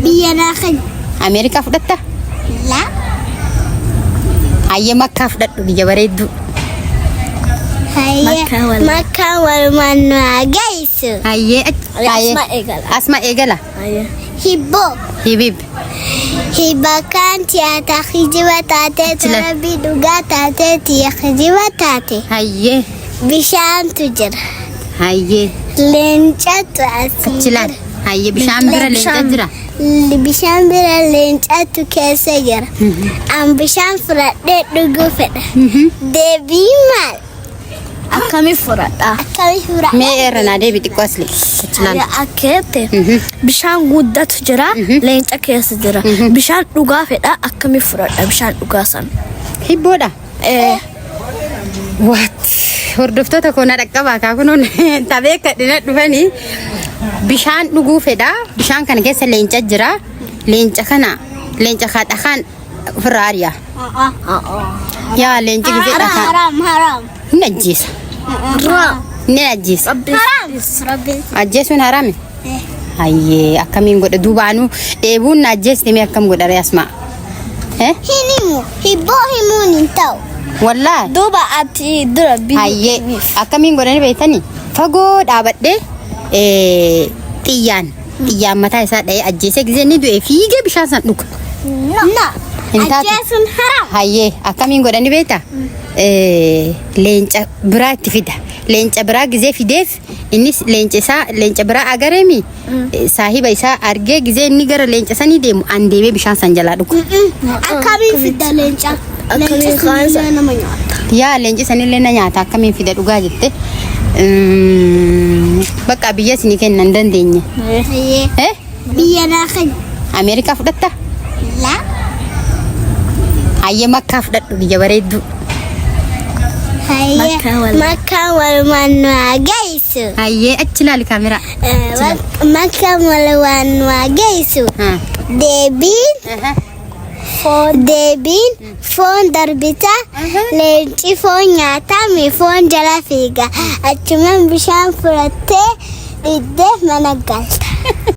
Biyya naa kenni. Ameerikaa fudhatta? La. Hayyee Makkaa fudhadhu biyya bareedduu. Hayyee. Makkaa wal- Makkaa walumaan nu haa geessu. Hayyee achi. Hayyee. Asma eegala. Asma eegala. Hayyee. Hibboo. Hibiib. Hibakkaan tiyaata kijiba taatee Sila. rabbii dhugaa taatee tiya kijiba taate. Hayyee. Bishaantu jira. Hayyee. Leencatu asii Achi laal. Hayyee bishaan bira leenca jira. Bishaan bira leencatu keessa jira. An bishaan fudhadhee dhuguu fedha. Deebii maal? Akkami fudhadha? Akkamii fudhadha? Mee irra naa deebi xiqqoo asli. Achi laal. Akkeette bishaan guddatu jira, leenca keessa jira. Bishaan dhugaa fedha, akkami fudhadha bishaan dhugaa san? Hibboodha. Eh, What? Hordoftoota koo na dhaqqabaa kaa kunuun taphee akka dhina dhufanii bishaan dhuguu fedha. Bishaan kana keessa leenca jira. Leenca kana leenca kaa dhakaan ofirraa ari'a. Yaa leenci gisee Haram, dhakaan haram, haram. ni ajjeesa. Ni ajjeesa. Haram. Rabbi. Ajjeesuun harami? Hayyee akkamiin godha duubaanuu dheebuun na ajjeeste mee akkam godha ree Asmaa? Eh? Hin himu. Hibboo himuun hin ta'u. Wallaahi. Duuba ati dura biyya. Hayyee akkamiin godhani beektani? Fagoo dhaabadhee xiyyaan xiyyaan mataa isaa dha'ee ajjeesee gisee inni du'e fiigee bishaan san dhuga. No. Hin taatu. Ajjeesuun haram. Hayyee akkamiin godhani beekta? Leenca biraa itti fida. Leenca biraa gisee fideef innis leenca isaa leenca biraa agareemi saahiba isaa argee gisee inni gara leenca sanii deemu an deemee bishaan san jalaa dhuga. Akkamiin fidda leenca? Akkamiin Leenca kaansa? sunillee nama nyaata. Yaa leenci sanillee na nyaata akkamiin fida dhugaa jette. Bakka biyya isinii kenna hin dandeenye. Hayyee. Eh? Biyya naa kenni. Ameerikaa fudhatta? La. Hayyee Makkaa fudhadhu biyya bareedduu. Hayyee. Makkaa wal- Makkaa walumaan nu haa geessu. Hayyee achi ilaali kaameraa. Makkaa walumaan nu haa geessu. Deebiin deebiin foon darbita leenci foon nyaataa mi foon jala fiiga achumaan bishaan fudhattee dhiddee mana galta.